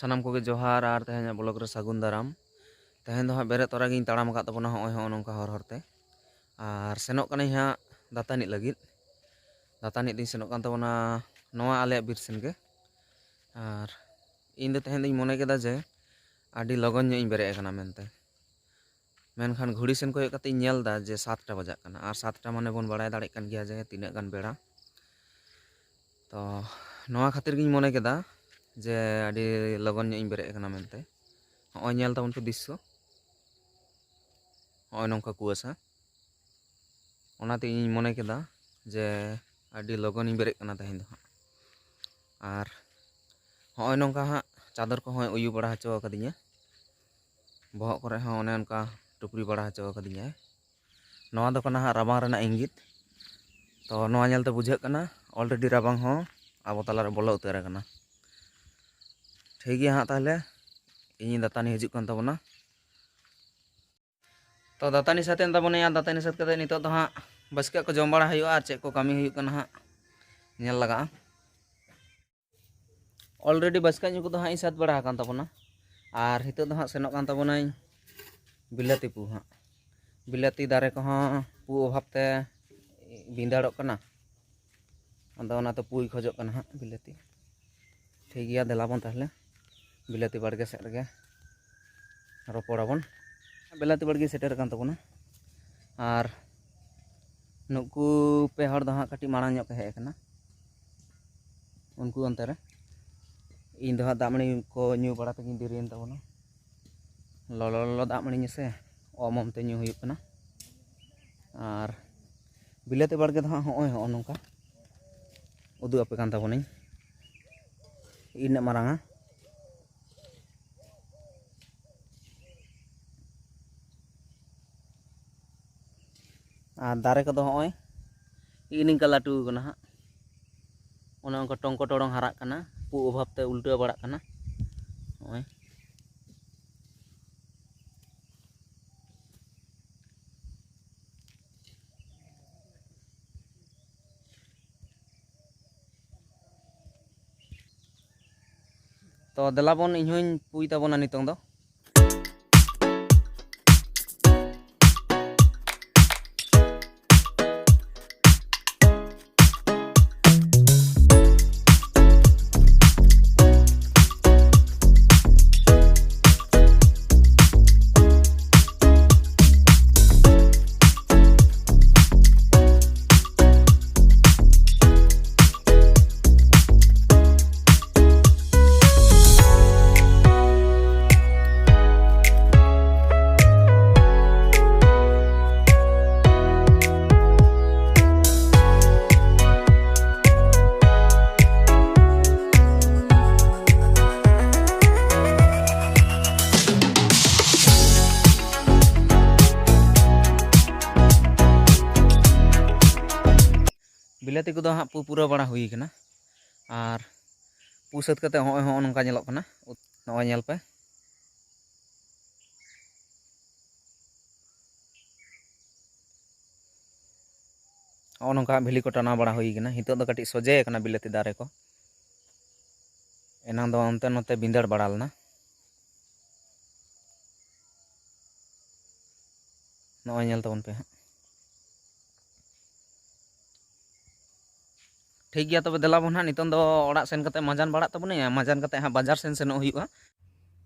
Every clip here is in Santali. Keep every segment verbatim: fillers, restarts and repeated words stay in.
ᱥᱟᱱᱟᱢ ᱠᱚᱜᱮ ᱡᱚᱦᱟᱨ ᱟᱨ ᱛᱮᱦᱮᱧᱟᱜ ᱵᱞᱚᱜ ᱨᱮ ᱥᱟᱹᱜᱩᱱ ᱫᱟᱨᱟᱢ᱾ ᱛᱮᱦᱮᱧ ᱫᱚ ᱦᱟᱸᱜ ᱵᱮᱨᱮᱫ ᱛᱚᱨᱟ ᱜᱤᱧ ᱛᱟᱲᱟᱢ ᱟᱠᱟᱫ ᱛᱟᱵᱚᱱᱟ ᱦᱚᱸᱜᱼᱚᱭ ᱦᱚᱸᱜᱼᱚ ᱱᱚᱝᱠᱟ ᱦᱚᱨ ᱦᱚᱨᱛᱮ᱾ ᱟᱨ ᱥᱮᱱᱚᱜ ᱠᱟᱹᱱᱟᱹᱧ ᱦᱟᱸᱜ ᱫᱟᱹᱛᱟᱹᱱᱤ ᱞᱟᱹᱜᱤᱫ᱾ ᱫᱟᱹᱛᱟᱹᱱᱤ ᱫᱚᱧ ᱥᱮᱱᱚᱜ ᱠᱟᱱ ᱛᱟᱵᱚᱱᱟ ᱱᱚᱣᱟ ᱟᱞᱮᱭᱟᱜ ᱵᱤᱨ ᱥᱮᱱ ᱜᱮ᱾ ᱟᱨ ᱤᱧ ᱫᱚ ᱛᱮᱦᱮᱧ ᱫᱚᱧ ᱢᱚᱱᱮ ᱠᱮᱫᱟ ᱡᱮ ᱟᱹᱰᱤ ᱞᱚᱜᱚᱱ ᱧᱚᱜ ᱤᱧ ᱵᱮᱨᱮᱫ ᱟᱠᱟᱱᱟ ᱢᱮᱱᱛᱮ᱾ ᱢᱮᱱᱠᱷᱟᱱ ᱜᱷᱩᱲᱤ ᱥᱮᱱ ᱠᱚᱭᱚᱜ ᱠᱟᱛᱮᱧ ᱧᱮᱞ ᱮᱫᱟ ᱡᱮ ᱥᱟᱛᱴᱟ ᱵᱟᱡᱟᱜ ᱠᱟᱱᱟ, ᱟᱨ ᱥᱟᱛᱴᱟ ᱢᱟᱱᱮ ᱵᱚᱱ ᱵᱟᱲᱟᱭ ᱫᱟᱲᱮᱭᱟᱜ ᱠᱟᱱ ᱜᱮᱭᱟ ᱡᱮ ᱛᱤᱱᱟᱹᱜ ᱜᱟᱱ ᱵᱮᱲᱟ᱾ ᱛᱚ ᱱᱚᱣᱟ ᱠᱷᱟᱹᱛᱤᱨ ᱜᱤᱧ ᱢᱚᱱᱮ ᱠᱮᱫᱟ ᱡᱮ ᱟᱹᱰᱤ ᱞᱚᱜᱚᱱ ᱧᱚᱜ ᱤᱧ ᱵᱮᱨᱮᱫ ᱟᱠᱟᱱᱟ ᱢᱮᱱᱛᱮ᱾ ᱦᱚᱸᱜᱼᱚᱭ ᱧᱮᱞ ᱛᱟᱵᱚᱱ ᱯᱮ ᱫᱨᱤᱥᱥᱚ, ᱦᱚᱸᱜᱼᱚᱭ ᱱᱚᱝᱠᱟ ᱠᱩᱣᱟᱹᱥᱟ᱾ ᱚᱱᱟᱛᱮ ᱤᱧᱤᱧ ᱢᱚᱱᱮ ᱠᱮᱫᱟ ᱡᱮ ᱟᱹᱰᱤ ᱞᱚᱜᱚᱱᱤᱧ ᱵᱮᱨᱮᱫ ᱠᱟᱱᱟ ᱛᱮᱦᱮᱧ ᱫᱚ ᱦᱟᱸᱜ᱾ ᱟᱨ ᱦᱚᱸᱜᱼᱚᱭ ᱱᱚᱝᱠᱟ ᱦᱟᱸᱜ ᱪᱟᱫᱚᱨ ᱠᱚᱦᱚᱸᱭ ᱩᱭᱩ ᱵᱟᱲᱟ ᱦᱚᱪᱚ ᱟᱠᱟᱫᱤᱧᱟ, ᱵᱚᱦᱚᱜ ᱠᱚᱨᱮ ᱦᱚᱸ ᱚᱱᱮ ᱚᱱᱠᱟ ᱴᱩᱯᱨᱤ ᱵᱟᱲᱟ ᱦᱚᱪᱚ ᱟᱠᱟᱫᱤᱧᱟᱭ᱾ ᱱᱚᱣᱟ ᱫᱚ ᱠᱟᱱᱟ ᱦᱟᱸᱜ ᱨᱟᱵᱟᱝ ᱨᱮᱱᱟᱜ ᱤᱝᱜᱤᱛ᱾ ᱛᱚ ᱱᱚᱣᱟ ᱧᱮᱞᱛᱮ ᱵᱩᱡᱷᱟᱹᱜ ᱠᱟᱱᱟ already ᱨᱟᱵᱟᱝ ᱦᱚᱸ ᱟᱵᱚ ᱛᱟᱞᱟᱨᱮ ᱵᱚᱞᱚ ᱩᱛᱟᱹᱨ ᱟᱠᱟᱱᱟ᱾ ᱴᱷᱤᱠ ᱜᱮᱭᱟ ᱦᱟᱸᱜ, ᱛᱟᱦᱚᱞᱮ ᱤᱧᱤᱧ ᱫᱟᱹᱛᱟᱹᱱᱤ ᱦᱤᱡᱩᱜ ᱠᱟᱱ ᱛᱟᱵᱚᱱᱟ᱾ ᱛᱚ ᱫᱟᱹᱛᱟᱹᱱᱤ ᱥᱟᱹᱛ ᱮᱱ ᱛᱟᱵᱚᱱᱟ, ᱫᱟᱹᱛᱟᱹᱱᱤ ᱥᱟᱹᱛ ᱠᱟᱛᱮ ᱱᱤᱛᱚᱜ ᱫᱚ ᱦᱟᱸᱜ ᱵᱟᱥᱠᱮᱭᱟᱜ ᱠᱚ ᱡᱚᱢ ᱵᱟᱲᱟ ᱦᱩᱭᱩᱜᱼᱟ ᱟᱨ ᱪᱮᱫ ᱠᱚ ᱠᱟᱹᱢᱤ ᱦᱩᱭᱩᱜ ᱠᱟᱱᱟ ᱦᱟᱸᱜ ᱧᱮᱞ ᱞᱟᱜᱟᱜᱼᱟ᱾ Already ᱵᱟᱥᱠᱮᱭᱟᱜ ᱧᱩ ᱠᱚᱫᱚ ᱦᱟᱸᱜ ᱤᱧ ᱥᱟᱹᱛ ᱵᱟᱲᱟ ᱟᱠᱟᱱ ᱛᱟᱵᱚᱱᱟ᱾ ᱟᱨ ᱱᱤᱛᱚᱜ ᱫᱚ ᱦᱟᱸᱜ ᱥᱮᱱᱚᱜ ᱠᱟᱱ ᱛᱟᱵᱚᱱᱟᱹᱧ ᱵᱤᱞᱟᱹᱛᱤ ᱯᱩ ᱦᱟᱸᱜ᱾ ᱵᱤᱞᱟᱹᱛᱤ ᱫᱟᱨᱮ ᱠᱚᱦᱚᱸ ᱯᱩ ᱚᱵᱷᱟᱵ ᱛᱮ ᱵᱷᱤᱸᱫᱟᱹᱲᱚᱜ ᱠᱟᱱᱟ, ᱟᱫᱚ ᱚᱱᱟᱛᱮ ᱯᱩᱭ ᱠᱷᱚᱡᱚᱜ ᱠᱟᱱᱟ ᱦᱟᱸᱜ ᱵᱤᱞᱟᱹᱛᱤ᱾ ᱴᱷᱤᱠ ᱜᱮᱭᱟ, ᱫᱮᱞᱟ ᱵᱚᱱ ᱛᱟᱦᱚᱞᱮ ᱵᱤᱞᱟᱹᱛᱤ ᱵᱟᱲᱜᱮ ᱥᱮᱫ ᱨᱮᱜᱮ ᱨᱚᱯᱚᱲᱟᱵᱚᱱ᱾ ᱵᱤᱞᱟᱹᱛᱤ ᱵᱟᱲᱜᱮ ᱥᱮᱴᱮᱨ ᱟᱠᱟᱱ ᱛᱟᱵᱚᱱᱟ᱾ ᱟᱨ ᱱᱩᱠᱩ ᱯᱮ ᱦᱚᱲ ᱫᱚ ᱦᱟᱸᱜ ᱠᱟᱹᱴᱤᱡ ᱢᱟᱲᱟᱝ ᱧᱚᱜ ᱠᱚ ᱦᱮᱡ ᱟᱠᱟᱱᱟ᱾ ᱩᱱᱠᱩ ᱚᱱᱛᱮ ᱨᱮ, ᱤᱧ ᱫᱚ ᱦᱟᱸᱜ ᱫᱟᱜ ᱢᱟᱹᱲᱤ ᱠᱚ ᱧᱩ ᱵᱟᱲᱟ ᱛᱮᱜᱤᱧ ᱫᱮᱨᱤᱭᱮᱱ ᱛᱟᱵᱚᱱᱟ᱾ ᱞᱚᱞᱚ ᱞᱚᱞᱚ ᱫᱟᱜ ᱢᱟᱹᱲᱤ ᱧᱩ ᱥᱮ ᱚᱢ ᱚᱢ ᱛᱮ ᱧᱩ ᱦᱩᱭᱩᱜ ᱠᱟᱱᱟ᱾ ᱟᱨ ᱵᱤᱞᱟᱹᱛᱤ ᱵᱟᱲᱜᱮ ᱫᱚ ᱦᱟᱸᱜ ᱦᱚᱸᱜᱼᱚᱭ ᱦᱚᱸᱜᱼᱚ ᱱᱚᱝᱠᱟ ᱩᱫᱩᱜ ᱟᱯᱮ ᱠᱟᱱ ᱛᱟᱵᱚᱱᱟᱹᱧ, ᱤᱱᱟᱹᱜ ᱢᱟᱨᱟᱝᱟ᱾ ᱟᱨ ᱫᱟᱨᱮ ᱠᱚᱫᱚ ᱦᱚᱸᱜᱼᱚᱭ ᱤᱱᱤᱝᱠᱟ ᱞᱟᱹᱴᱩ ᱠᱟᱱᱟ ᱦᱟᱸᱜ᱾ ᱚᱱᱮ ᱚᱱᱠᱟ ᱴᱚᱝᱠᱚ ᱴᱚᱲᱚᱝ ᱦᱟᱨᱟᱜ ᱠᱟᱱᱟ, ᱯᱩ ᱚᱵᱷᱟᱵ ᱛᱮ ᱩᱞᱴᱟᱹᱣ ᱵᱟᱲᱟᱜ ᱠᱟᱱᱟ᱾ ᱱᱚᱜᱼᱚᱭ᱾ ᱛᱚ ᱫᱮᱞᱟ ᱵᱚᱱ, ᱤᱧ ᱦᱚᱧ ᱯᱩᱭ ᱛᱟᱵᱚᱱᱟ ᱱᱤᱛᱚᱝ ᱫᱚ᱾ ᱵᱤᱞᱟᱹᱛᱤ ᱠᱚᱫᱚ ᱦᱟᱸᱜ ᱯᱩ ᱯᱩᱨᱟᱹᱣ ᱵᱟᱲᱟ ᱦᱩᱭ ᱠᱟᱱᱟ᱾ ᱟᱨ ᱯᱩ ᱥᱟᱹᱛ ᱠᱟᱛᱮ ᱦᱚᱸᱜᱼᱚᱭ, ᱦᱚᱸᱜᱼᱚ ᱱᱚᱝᱠᱟ ᱧᱮᱞᱚᱜ ᱠᱟᱱᱟ᱾ ᱱᱚᱜᱼᱚᱭ ᱧᱮᱞ ᱯᱮ, ᱦᱚᱸᱜᱼᱚ ᱱᱚᱝᱠᱟ ᱵᱷᱤᱞᱤ ᱠᱚ ᱴᱟᱱᱟᱣ ᱵᱟᱲᱟ ᱦᱩᱭ ᱠᱟᱱᱟ᱾ ᱱᱤᱛᱚᱜ ᱫᱚ ᱠᱟᱹᱴᱤᱡ ᱥᱚᱡᱷᱮ ᱠᱟᱱᱟ ᱵᱤᱞᱟᱹᱛᱤ ᱫᱟᱨᱮ ᱠᱚ᱾ ᱮᱱᱟᱝ ᱫᱚ ᱚᱱᱛᱮ ᱱᱚᱛᱮ ᱵᱷᱤᱸᱫᱟᱹᱲ ᱵᱟᱲᱟ ᱞᱮᱱᱟ᱾ ᱱᱚᱜᱼᱚᱭ ᱧᱮᱞ ᱛᱟᱵᱚᱱ ᱯᱮ ᱦᱟᱸᱜ᱾ ᱴᱷᱤᱠ ᱜᱮᱭᱟ, ᱛᱚᱵᱮ ᱫᱮᱞᱟ ᱵᱚᱱ ᱦᱟᱸᱜ ᱱᱤᱛᱚᱝ ᱫᱚ ᱚᱲᱟᱜ ᱥᱮᱱ ᱠᱟᱛᱮ ᱢᱟᱡᱟᱱ ᱵᱟᱲᱟᱜ ᱛᱟᱵᱚᱱᱟᱹᱧ᱾ ᱢᱟᱡᱟᱱ ᱠᱟᱛᱮ ᱦᱟᱸᱜ ᱵᱟᱡᱟᱨ ᱥᱮᱱ ᱥᱮᱱᱚᱜ ᱦᱩᱭᱩᱜᱼᱟ᱾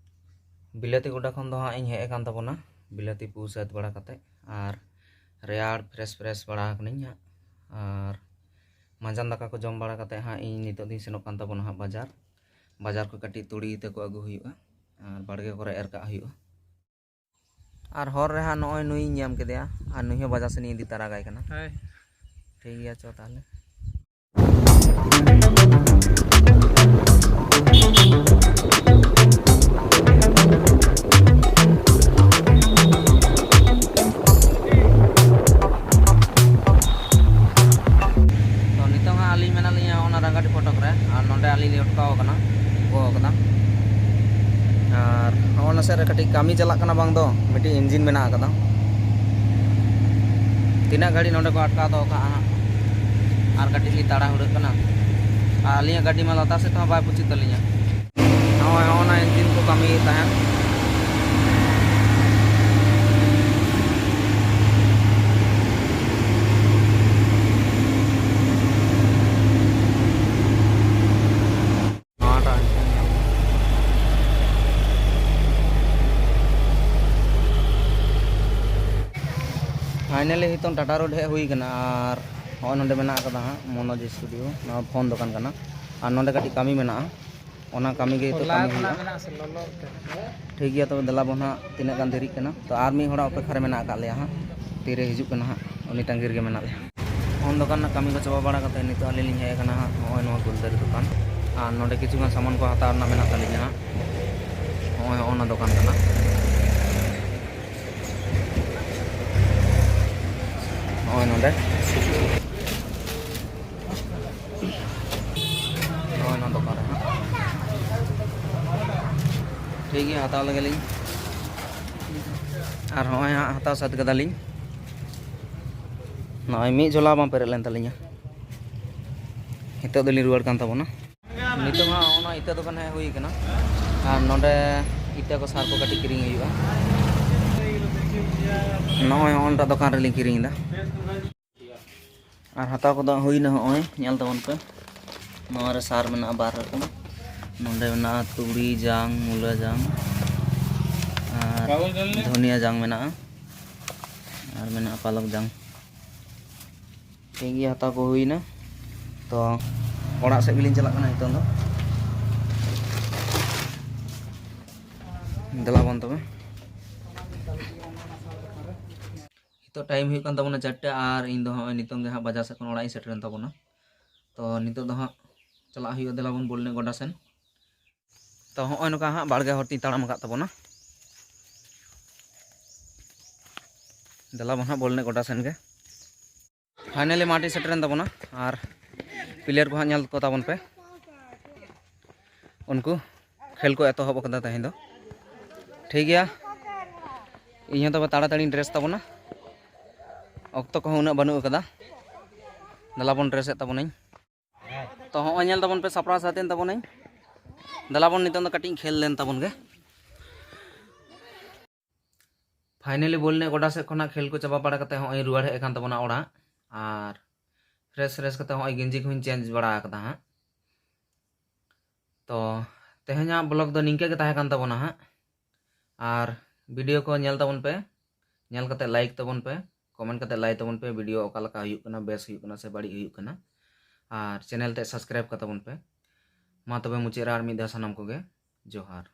ᱵᱤᱞᱟᱹᱛᱤ ᱜᱚᱰᱟ ᱠᱷᱚᱱ ᱫᱚ ᱦᱟᱸᱜ ᱤᱧ ᱦᱮᱡ ᱟᱠᱟᱱ ᱛᱟᱵᱚᱱᱟ, ᱵᱤᱞᱟᱹᱛᱤ ᱯᱩ ᱥᱟᱹᱛ ᱵᱟᱲᱟ ᱠᱟᱛᱮ, ᱟᱨ ᱨᱮᱭᱟᱲ ᱯᱷᱨᱮᱥ ᱯᱷᱨᱮᱥ ᱵᱟᱲᱟ ᱟᱠᱟᱱᱟᱹᱧ ᱦᱟᱸᱜ᱾ ᱟᱨ ᱢᱟᱡᱟᱱ ᱫᱟᱠᱟ ᱠᱚ ᱡᱚᱢ ᱵᱟᱲᱟ ᱠᱟᱛᱮ ᱦᱟᱸᱜ ᱤᱧ ᱱᱤᱛᱚᱜ ᱫᱚᱧ ᱥᱮᱱᱚᱜ ᱠᱟᱱ ᱛᱟᱵᱚᱱᱟ ᱦᱟᱸᱜ ᱵᱟᱡᱟᱨ᱾ ᱵᱟᱡᱟᱨ ᱠᱷᱚᱱ ᱠᱟᱹᱴᱤᱡ ᱛᱩᱲᱤ ᱤᱛᱟᱹ ᱠᱚ ᱟᱹᱜᱩ ᱦᱩᱭᱩᱜᱼᱟ, ᱟᱨ ᱵᱟᱲᱜᱮ ᱠᱚᱨᱮ ᱮᱨ ᱠᱟᱜ ᱦᱩᱭᱩᱜᱼᱟ᱾ ᱟᱨ ᱦᱚᱨ ᱨᱮ ᱦᱟᱸᱜ ᱱᱚᱜᱼᱚᱭ ᱱᱩᱭᱤᱧ ᱧᱟᱢ ᱠᱮᱫᱮᱭᱟ, ᱟᱨ ᱱᱩᱭ ᱦᱚᱸ ᱵᱟᱡᱟᱨ ᱥᱮᱱᱤᱧ ᱤᱫᱤ ᱛᱟᱨᱟ ᱠᱟᱭ ᱠᱟᱱᱟ᱾ ᱦᱳᱭ᱾ ᱴᱷᱤᱠ ᱜᱮᱭᱟ, ᱪᱚ ᱛᱟᱦᱚᱞᱮ᱾ ᱛᱚ, ᱱᱤᱛᱚᱝ ᱦᱟᱸᱜ ᱟᱹᱞᱤᱧ ᱢᱮᱱᱟᱜ ᱞᱤᱧᱟ ᱚᱱᱟ ᱨᱟᱝᱜᱟᱰᱤ ᱯᱷᱟᱴᱚᱠ ᱨᱮ, ᱟᱨ ᱱᱚᱸᱰᱮ ᱟᱹᱞᱤᱧ ᱞᱤᱧ ᱚᱴᱠᱟᱣ ᱟᱠᱟᱱᱟ, ᱜᱚ ᱟᱠᱟᱫᱟ᱾ ᱟᱨ ᱱᱚᱜᱼᱚ ᱱᱟᱥᱮ ᱨᱮ ᱠᱟᱹᱴᱤᱡ ᱠᱟᱹᱢᱤ ᱪᱟᱞᱟᱜ ᱠᱟᱱᱟ, ᱵᱟᱝ ᱫᱚ ᱢᱤᱫᱴᱤᱡ ᱤᱧᱡᱤᱱ ᱢᱮᱱᱟᱜ ᱟᱠᱟᱫᱟ᱾ ᱛᱤᱱᱟᱹᱜ ᱜᱷᱟᱹᱲᱤᱡ ᱱᱚᱸᱰᱮ ᱠᱚ ᱟᱴᱠᱟᱣ ᱫᱚᱦᱚ ᱠᱟᱜᱼᱟ ᱦᱟᱸᱜ, ᱟᱨ ᱠᱟᱹᱴᱤᱡ ᱞᱤᱧ ᱛᱟᱲᱟ ᱦᱩᱲᱟᱹᱜ ᱠᱟᱱᱟ᱾ ᱟᱨ ᱟᱹᱞᱤᱧᱟᱜ ᱜᱟᱹᱰᱤ ᱢᱟ ᱞᱟᱛᱟᱨ ᱥᱮᱫ ᱛᱮᱦᱚᱸ ᱵᱟᱭ ᱯᱩᱪᱩᱡ ᱛᱟᱹᱞᱤᱧᱟ᱾ ᱱᱚᱜᱼᱚᱭ ᱱᱚᱜᱼᱚ ᱱᱟ engine ᱠᱚ ᱠᱟᱹᱢᱤᱭᱮᱫ ᱛᱟᱦᱮᱸᱫ᱾ ᱱᱚᱣᱟᱴᱟᱜ engine ᱧᱮᱞ ᱢᱮ᱾ Finally ᱱᱤᱛᱚᱝ ᱴᱟᱴᱟ ᱨᱳᱰ ᱦᱮᱡ ᱦᱩᱭ ᱠᱟᱱᱟ ᱟᱨ ᱱᱚᱜᱼᱚᱭ ᱱᱚᱰᱮ ᱢᱮᱱᱟᱜ ᱟᱠᱟᱫᱟ ᱦᱟᱸᱜ ᱢᱚᱱᱳᱡᱽ ᱥᱴᱩᱰᱤᱭᱳ, ᱱᱚᱣᱟ ᱯᱷᱳᱱ ᱫᱚᱠᱟᱱ ᱠᱟᱱᱟ᱾ ᱟᱨ ᱱᱚᱰᱮ ᱠᱟᱹᱴᱤᱡ ᱠᱟᱹᱢᱤ ᱢᱮᱱᱟᱜᱼᱟ, ᱚᱱᱟ ᱠᱟᱹᱢᱤ ᱜᱮ ᱱᱤᱛᱚᱜ ᱠᱟᱹᱢᱤ ᱦᱩᱭᱩᱜᱼᱟ᱾ ᱴᱷᱤᱠ ᱜᱮᱭᱟ, ᱛᱚᱵᱮ ᱫᱮᱞᱟ ᱵᱚᱱ ᱦᱟᱸᱜ ᱛᱤᱱᱟᱹᱜ ᱜᱟᱱ ᱫᱮᱨᱤᱜ ᱠᱟᱱᱟ᱾ ᱛᱚ ᱟᱨ ᱢᱤᱫ ᱦᱚᱲᱟᱜ ᱚᱯᱮᱠᱷᱟ ᱨᱮ ᱢᱮᱱᱟᱜ ᱟᱠᱟᱫ ᱞᱮᱭᱟ ᱦᱟᱸᱜ, ᱛᱤᱨᱮ ᱦᱤᱡᱩᱜ ᱠᱟᱱᱟ ᱦᱟᱸᱜ, ᱩᱱᱤ ᱛᱟᱺᱜᱤ ᱨᱮᱜᱮ ᱢᱮᱱᱟᱜ ᱞᱮᱭᱟ᱾ ᱯᱷᱳᱱ ᱫᱚᱠᱟᱱ ᱨᱮᱱᱟᱜ ᱠᱟᱹᱢᱤ ᱠᱚ ᱪᱟᱵᱟ ᱵᱟᱲᱟ ᱠᱟᱛᱮ ᱱᱤᱛᱚᱜ ᱟᱹᱞᱤᱧ ᱞᱤᱧ ᱦᱮᱡ ᱟᱠᱟᱱᱟ ᱦᱟᱸᱜ ᱱᱚᱜᱼᱚᱭ ᱱᱚᱣᱟ ᱜᱩᱞᱫᱟᱨᱤ ᱫᱚᱠᱟᱱ᱾ ᱟᱨ ᱱᱚᱰᱮ ᱠᱤᱪᱷᱩ ᱜᱟᱱ ᱥᱟᱢᱟᱱ ᱠᱚ ᱦᱟᱛᱟᱣ ᱨᱮᱱᱟᱜ ᱢᱮᱱᱟᱜ ᱛᱟᱹᱞᱤᱧᱟ ᱦᱟᱸᱜ᱾ ᱱᱚᱜᱼᱚᱭ ᱱᱚᱜᱼᱚ ᱱᱟ ᱫᱚᱠᱟᱱ ᱠᱟᱱᱟ᱾ ᱱᱚᱜᱼᱚᱭ ᱱᱚᱰᱮ, ᱱᱚᱜᱼᱚᱭ ᱱᱚᱣᱟ ᱫᱚᱠᱟᱱ ᱨᱮ ᱦᱟᱸᱜ᱾ ᱴᱷᱤᱠ ᱜᱮᱭᱟ, ᱦᱟᱛᱟᱣ ᱞᱮᱜᱮ ᱞᱤᱧ᱾ ᱟᱨ ᱦᱚᱸᱜᱼᱚᱭ ᱦᱟᱸᱜ ᱦᱟᱛᱟᱣ ᱥᱟᱹᱛ ᱠᱟᱫᱟᱞᱤᱧ᱾ ᱱᱚᱜᱼᱚᱭ ᱢᱤᱫ ᱡᱷᱚᱞᱟ ᱵᱟᱝ ᱯᱮᱨᱮᱡ ᱞᱮᱱ ᱛᱟᱹᱞᱤᱧᱟ᱾ ᱱᱤᱛᱚᱜ ᱫᱚᱞᱤᱧ ᱨᱩᱣᱟᱹᱲ ᱠᱟᱱ ᱛᱟᱵᱚᱱᱟ᱾ ᱱᱤᱛᱚᱜ ᱦᱟᱸᱜ ᱚᱱᱟ ᱤᱛᱟᱹ ᱫᱚᱠᱟᱱ ᱦᱮᱡ ᱦᱩᱭ ᱠᱟᱱᱟ᱾ ᱟᱨ ᱱᱚᱰᱮ ᱤᱛᱟᱹ ᱠᱚ ᱥᱟᱨ ᱠᱚ ᱠᱟᱹᱴᱤᱡ ᱠᱤᱨᱤᱧ ᱦᱩᱭᱩᱜᱼᱟ᱾ ᱱᱚᱜᱼᱚᱭ ᱦᱚᱸᱜᱼᱚ ᱱᱚᱴᱟᱜ ᱫᱚᱠᱟᱱ ᱨᱮᱞᱤᱧ ᱠᱤᱨᱤᱧ ᱮᱫᱟ᱾ ᱟᱨ ᱦᱟᱛᱟᱣ ᱠᱚᱫᱚ ᱦᱩᱭᱱᱟ᱾ ᱦᱚᱸᱜᱼᱚᱭ ᱧᱮᱞ ᱛᱟᱵᱚᱱ ᱯᱮ, ᱱᱚᱣᱟ ᱨᱮ ᱥᱟᱨ ᱢᱮᱱᱟᱜᱼᱟ ᱵᱟᱨ ᱨᱚᱠᱚᱢ᱾ ᱱᱚᱰᱮ ᱢᱮᱱᱟᱜᱼᱟ ᱛᱩᱲᱤ ᱡᱟᱝ, ᱢᱩᱞᱟᱹ ᱡᱟᱝ, ᱟᱨ ᱫᱷᱚᱱᱤᱭᱟ ᱡᱟᱝ ᱢᱮᱱᱟᱜᱼᱟ, ᱟᱨ ᱢᱮᱱᱟᱜᱼᱟ ᱯᱟᱞᱚᱠ ᱡᱟᱝ᱾ ᱴᱷᱤᱠ ᱜᱮᱭᱟ, ᱦᱟᱛᱟᱣ ᱠᱚ ᱦᱩᱭᱱᱟ᱾ ᱛᱚ ᱚᱲᱟᱜ ᱥᱮᱫ ᱜᱮᱞᱤᱧ ᱪᱟᱞᱟᱜ ᱠᱟᱱᱟ ᱱᱤᱛᱚᱝ ᱫᱚ᱾ ᱫᱮᱞᱟ ᱵᱚᱱ ᱛᱚᱵᱮ᱾ ᱱᱤᱛᱚᱜ ᱴᱟᱭᱤᱢ ᱦᱩᱭᱩᱜ ᱠᱟᱱ ᱛᱟᱵᱚᱱᱟ ᱪᱟᱨᱴᱟ, ᱟᱨ ᱤᱧ ᱫᱚ ᱦᱚᱸᱜᱼᱚᱭ ᱱᱤᱛᱚᱝ ᱜᱮ ᱦᱟᱸᱜ ᱵᱟᱡᱟᱨ ᱥᱮᱫ ᱠᱷᱚᱱ ᱚᱲᱟᱜ ᱤᱧ ᱥᱮᱴᱮᱨᱮᱱ ᱛᱟᱵᱚᱱᱟ᱾ ᱛᱚ ᱱᱤᱛᱚᱜ ᱫᱚ ᱦᱟᱸᱜ ᱪᱟᱞᱟᱜ ᱦᱩᱭᱩᱜᱼᱟ ᱫᱮᱞᱟ ᱵᱚᱱ ᱵᱚᱞ ᱮᱱᱮᱡ ᱜᱚᱰᱟ ᱥᱮᱱ᱾ ᱛᱚ ᱦᱚᱸᱜᱼᱚᱭ ᱱᱚᱝᱠᱟ ᱦᱟᱸᱜ ᱵᱟᱲᱜᱮ ᱦᱚᱨ ᱛᱤᱧ ᱛᱟᱲᱟᱢ ᱟᱠᱟᱫ ᱛᱟᱵᱚᱱᱟ᱾ ᱫᱮᱞᱟ ᱵᱚᱱ ᱦᱟᱸᱜ ᱵᱚᱞ ᱮᱱᱮᱡ ᱜᱚᱰᱟ ᱥᱮᱱ ᱜᱮ᱾ Finally ᱢᱟᱴᱷ ᱤᱧ ᱥᱮᱴᱮᱨᱮᱱ ᱛᱟᱵᱚᱱᱟ ᱟᱨ ᱯᱞᱮᱭᱟᱨ ᱠᱚ ᱦᱟᱸᱜ ᱧᱮᱞ ᱠᱚ ᱛᱟᱵᱚᱱ ᱯᱮ᱾ ᱩᱱᱠᱩ ᱠᱷᱮᱞ ᱠᱚ ᱮᱛᱚᱦᱚᱵ ᱟᱠᱟᱫᱟ ᱛᱮᱦᱮᱧ ᱫᱚ᱾ ᱴᱷᱤᱠ ᱜᱮᱭᱟ, ᱤᱧ ᱦᱚᱸ ᱛᱚᱵᱮ ᱛᱟᱲᱟᱛᱟᱲᱤᱧ ᱰᱨᱮᱥ ᱛᱟᱵᱚᱱᱟ, ᱚᱠᱛᱚ ᱠᱚᱦᱚᱸ ᱩᱱᱟᱹᱜ ᱵᱟᱹᱱᱩᱜ ᱟᱠᱟᱫᱟ᱾ ᱫᱮᱞᱟ ᱵᱚᱱ ᱰᱨᱮᱥᱮᱫ ᱛᱟᱵᱚᱱᱟᱹᱧ᱾ ᱛᱚ ᱦᱚᱸᱜᱼᱚᱭ ᱧᱮᱞ ᱛᱟᱵᱚᱱ ᱯᱮ, ᱥᱟᱯᱲᱟᱣ ᱥᱟᱹᱛ ᱮᱱ ᱛᱟᱵᱚᱱᱟᱹᱧ᱾ ᱫᱮᱞᱟ ᱵᱚᱱ ᱱᱤᱛᱚᱝ ᱫᱚ ᱠᱟᱹᱴᱤᱡ ᱤᱧ ᱠᱷᱮᱞ ᱞᱮᱱ ᱛᱟᱵᱚᱱ ᱜᱮ᱾ ᱯᱷᱟᱭᱱᱟᱞᱤ ᱵᱚᱞ ᱮᱱᱮᱡ ᱜᱚᱰᱟ ᱥᱮᱫ ᱠᱷᱚᱱᱟᱜ ᱠᱷᱮᱞ ᱠᱚ ᱪᱟᱵᱟ ᱵᱟᱲᱟ ᱠᱟᱛᱮ ᱦᱚᱸᱜᱼᱚᱭ ᱨᱩᱣᱟᱹᱲ ᱦᱮᱡ ᱟᱠᱟᱱ ᱛᱟᱵᱚᱱᱟ ᱚᱲᱟᱜ᱾ ᱟᱨ ᱯᱷᱨᱮᱥ ᱯᱷᱨᱮᱥ ᱠᱟᱛᱮ ᱦᱚᱸᱜᱼᱚᱭ ᱜᱮᱧᱡᱤ ᱠᱚᱦᱚᱸᱧ ᱪᱮᱧᱡᱽ ᱵᱟᱲᱟ ᱟᱠᱟᱫᱟ ᱦᱟᱸᱜ᱾ ᱛᱚ ᱛᱮᱦᱮᱧᱟᱜ ᱵᱞᱚᱜ ᱫᱚ ᱱᱤᱝᱠᱟᱹ ᱜᱮ ᱛᱟᱦᱮᱸ ᱠᱟᱱ ᱛᱟᱵᱚᱱᱟ ᱦᱟᱸᱜ᱾ ᱟᱨ ᱵᱷᱤᱰᱤᱭᱳ ᱠᱚ ᱧᱮᱞ ᱛᱟᱵᱚᱱ ᱯᱮ, ᱧᱮᱞ ᱠᱟᱛᱮ ᱞᱟᱭᱤᱠ ᱛᱟᱵᱚᱱ ᱯᱮ, ᱠᱚᱢᱮᱱᱴ ᱠᱟᱛᱮ ᱞᱟᱹᱭ ᱛᱟᱵᱚᱱ ᱯᱮ ᱵᱷᱤᱰᱤᱭᱳ ᱚᱠᱟ ᱞᱮᱠᱟ ᱦᱩᱭᱩᱜ ᱠᱟᱱᱟ, ᱵᱮᱥ ᱦᱩᱭᱩᱜ ᱠᱟᱱᱟ ᱥᱮ ᱵᱟᱹᱲᱤᱡ ᱦᱩᱭᱩᱜ ᱠᱟᱱᱟ᱾ ᱟᱨ ᱪᱮᱱᱮᱞ ᱛᱮ ᱥᱟᱵᱥᱠᱨᱟᱭᱤᱵ ᱠᱟᱛᱟᱵᱚᱱ ᱯᱮ᱾ ᱢᱟ ᱛᱚᱵᱮ ᱢᱩᱪᱟᱹᱫ ᱨᱮ ᱟᱨ ᱢᱤᱫ ᱫᱷᱟᱣ ᱥᱟᱱᱟᱢ ᱠᱚᱜᱮ ᱡᱚᱦᱟᱨ᱾